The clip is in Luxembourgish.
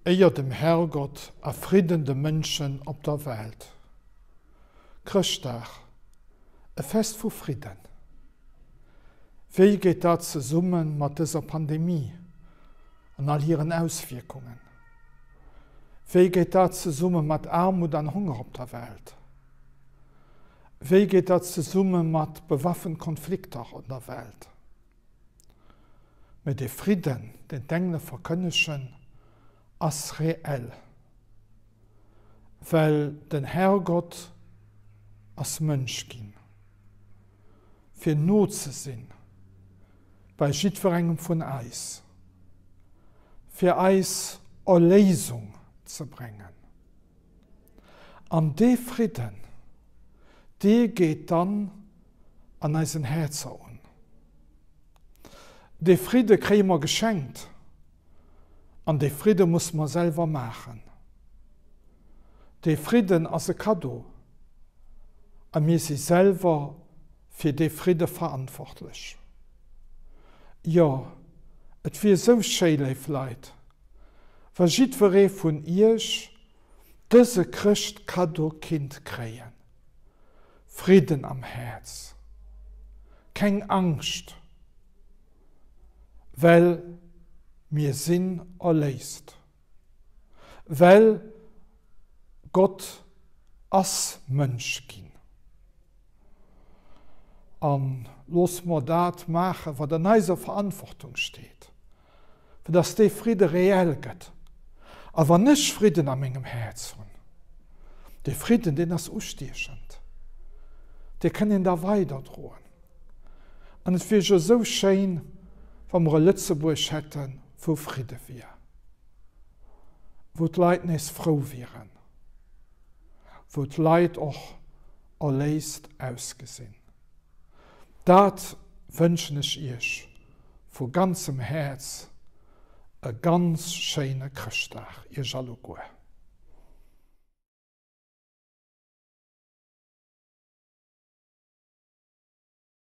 Éier dem Herrgott a Fridden de Mënschen op der Welt. Chrëschtdag, e Fest vu Fridden. Wéi geet dat zesumme mat dëser Pandemie an all hiren Auswierkungen? Wéi geet dat zesumme mat Aarmut an Honger op der Welt? Wéi geet dat zesumme mat bewaffent Konflikter an der Welt? Mä dee Fridden, deen d'Engele verkënnegen, ass reell, well den Herrgott ass Mënsch ginn, fir no ze sinn bei jiddwerengem vun eis, fir eis Erléisung ze bréngen. An dee Fridden, dee geet dann an eisen Häerzer un. Dee Fridde kréie mer geschenkt an dee Fridde musse mer selwer maachen. Dee Fridden ass e Kaddo a mir si selwer fir dee Fridde verantwortlech. Jo, et wier esou schéi, léif Leit, wa jiddweree vun iech dëse Chrëschtkaddo kinnt kréien. Fridden am Häerz, keng Angscht, well mir sinn erléist, well Gott ass Mënsch ginn. A loosse mer dat maachen, wat an eiser Verantwortung steet, fir dass dee Fridde reell gëtt. A wann ech Fridden a mengem Häerz hunn, dee Fridden, deen ass ustiechend, dee kënn een da weiderdroen. An et wier jo esou schéin, wa mer e Lëtzebuerg hätten, wou Fridde wier, wou d'Leit nees frou wieren, wou d'Leit och erléist ausgesinn. Dat wënschen ech Iech vu ganzem Häerz, e ganz schéine Chrëschtdag Iech alleguer.